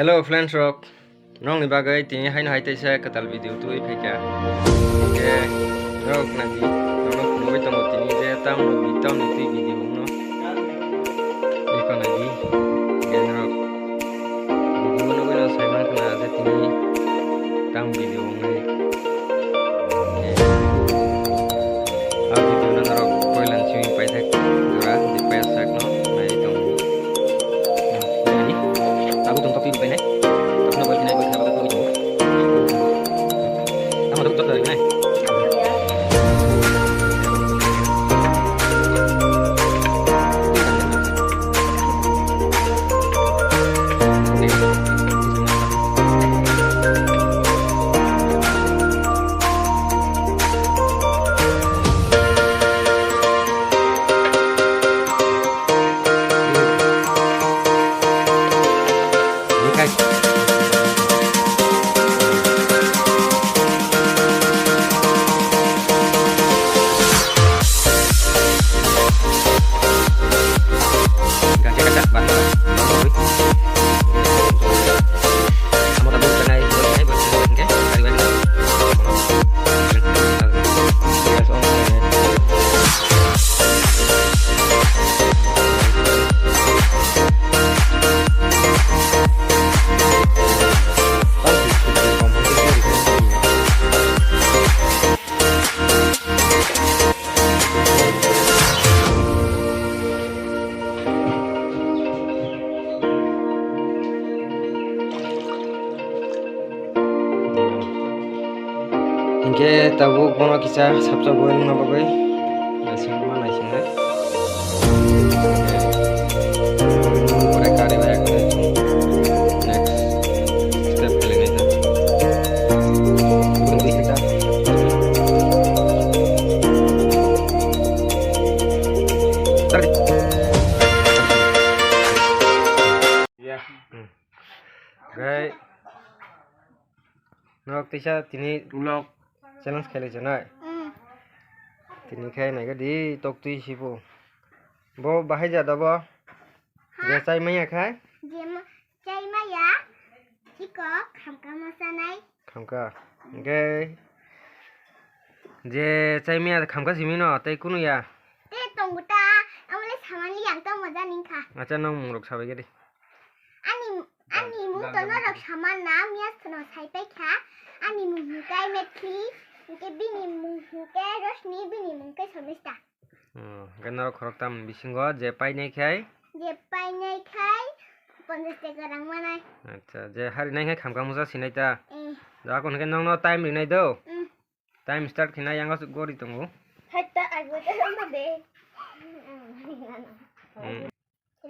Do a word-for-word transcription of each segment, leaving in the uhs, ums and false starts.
Hello friends rok, nokni bagwi tini haino hai teisa kwtal video tubui phaikha. Hinkhe norok nadi, norok phunugwi tongo tini je tamni, tamni twi video wngno. Eko nadi, hinkhe norok video nugwino saimankha je tini tam video wngnai. Hinkhe a video no norok poila ni simi paithak jora, di paithak no nai tongo. Nai, abo tong topi bai nai. Tapno bai nai, bai nai, bai nai. Tamo dok dok nai. Hinkhe tabuk bono kisa sapsa boil wngna bagwi naisingma naisingnai. Pore kari bai ekhe next step khlainai ta. Tari. Ya. Hmm. Gai. Nok tisa tini vlog challenge khailai janai. Mm. Tini khai nai gadi tok twi sibo. Bo bahai ja da bo. Ha? Je chai maya khai? Je ma-, chai maya. Chiko khamka mosanai. Khamka. Hingke je chai maya khamka simi no tei kunu ya. Te tongo ta, amole samani yang to moja ningkha. Acha nong mungrok sabai gadi. Ani, ani mung to norok saman na, mias to no sai pai kha. Ani mung hingkai Methli, hingke bini mung hingke Roshni, bini mung ke Somista. Hmm, hingke norok khoroktam bisingo je painai khai? Je painai khai ponchash taka rang manai. Acha, je harinai khai khamka musa sinai ta? Eh. Jakon hingke nongno time rinai do? Hmm. Time start khinai yango gori tongo. Hai ta agwe ta rang de. Hmm.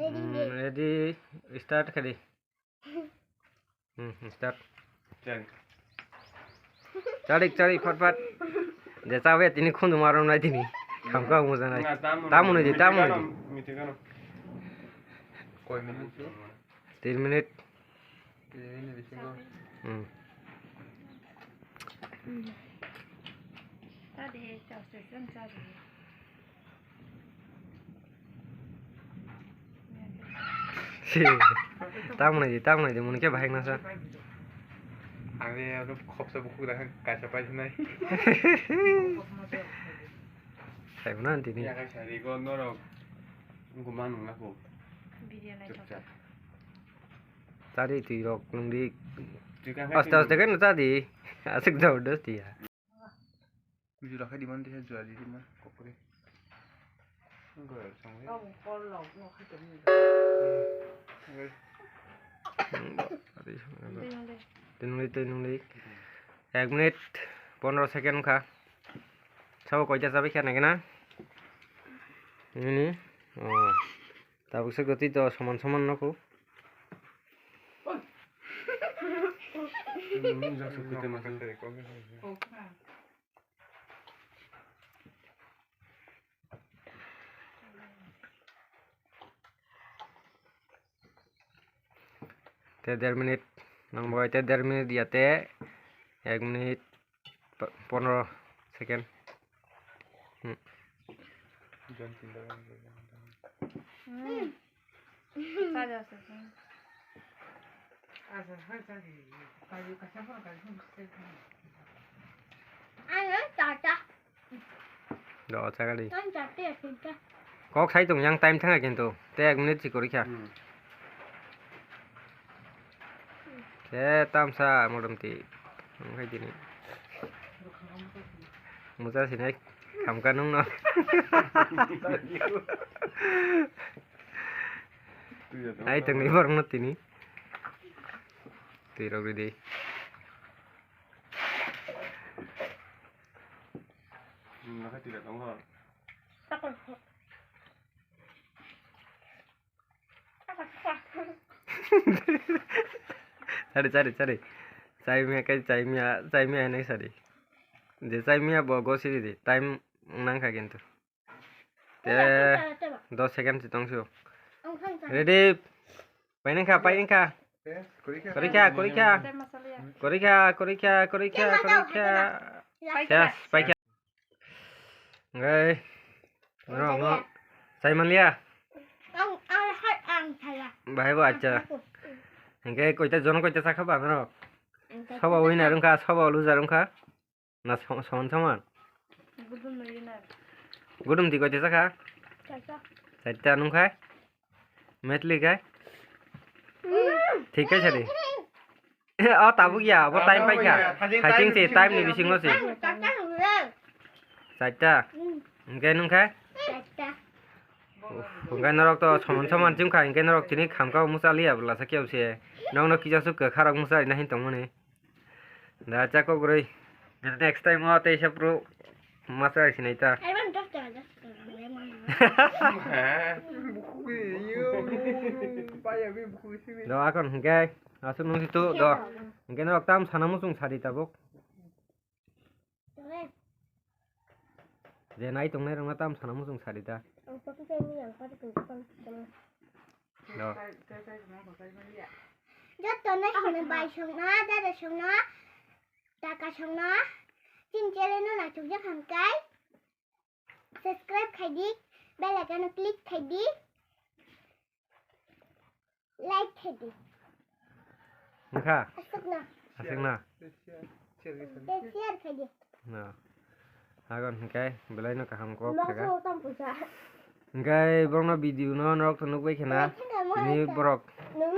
Ready, hmm, ready. Ready, start khe di. Hmm, hmm, start. Chal. Chalik, chalik, fat, fat. Je chabe tini khundu marom nai tini. Khamka muja nai. Na, tamo tamu nai di, tamo nai di. Mitigano, mitigano. Koi minute? Tin minute. Tin minute bisingo. Hmm. Hmm. Ta de, chao se, chao se. Si, tamoni di, tamoni di, muni khe bahai nasa. Ani abo khopsa bukhuk da kaisa paisi nai. Sai mano tini. Ya kaisa rigo norok guma nung nako. Video nai chukcha. Chari twi rok nung di. Twi kha kha aste aste khe no cha di. Aswk jabardasti ya. Jura khai di man, dia jura di di man, kokore. Enggak, sangre. Tei nung di, tei nung di. Ek minute pondro second kha. Sabo koita chabai kha nai gana? Nini? Oh. Tabuk se gotwi to soman soman no kho. Te der minute nang bai te der minute ya te ek minute pondro second. Hmm. Hmm. Saja se. Ano tata. Do chakali. Ang chate asinta. Kok sai tong yang time thanga kintu. Te ek minute si korikha. Hmm. Te tamsa modom ti. Ang khai dini. Musa sinai khamka nung no. Ai tong ni borok no tini. Twi rok ridi. Hmm, nakhai twi rok tongo. Sari, sari, sari. Chai miya kai, chai miya, chai miya hinwi sari. Je chai miya bo go siri di. Time nangkha kintu. Te dos second si tong sio. Ready? Painangkha, painangkha. Korikha, korikha. Korikha, korikha, korikha, korikha. Yes, paikha. Ngai. Norok no. Chai manliya. Ang, ang, ang, saya. Bahai bo acha. Hingke koita jono koita chakha ba norok. Soba winner wngkha, soba loser wngkha. Na som-, soman soman? Gudum no yena. Gudum di koita chakha? Chaita. Chaita nung khai? Metli khai? Mm. Thik khai sari? O tabuk ya, bo time pai kha. Thajing, thajing si time ni bisingo si. Chaita. Mm. Hingke nung khai? Chaita. Hingke norok to soman soman chim kha, hingke norok tini khamka musa liya bwla sa kebo se. Nokno kisa suk kwkha rok musa rina hin tongmani. Da chakok rwi. Next time o tei sa pro masa sinai ta. Aiwan dos taka, dos taka. Do akon hingke asuk nung situ do. Hingke norok tam sana muchung sadi tabuk. Je nai tongnai rok tam sana muchung sadi ta. Do. Joto no songno bai songno, dada songno, taka songno, chini channel no naitukjak hwnkai, subscribe khaidi, bell icon no click khaidi, like khaidi. Wngkha? Aswkno. Aswkno? Share khaidi. No. Agon hingke belai no kaham kok khaga. Mokso tam puisa. Hingke borokno video no norok to nukbai khena. Tini borok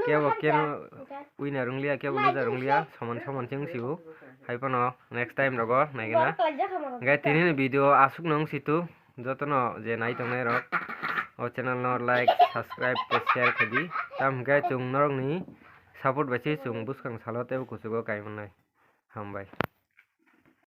kebo keno winner wnglia, kebo loser wnglia, soman soman se wngsibo. Hai phano next time rogo naigena. Hingke tini ni video aswk no wngsitu. Jotono je nai tongnai rok o channel no like, subscribe tei share khaidi. Tam hingke chwng norokni support bai se chwng bwskang salo teibo kuchugo kaimannai. Hambai.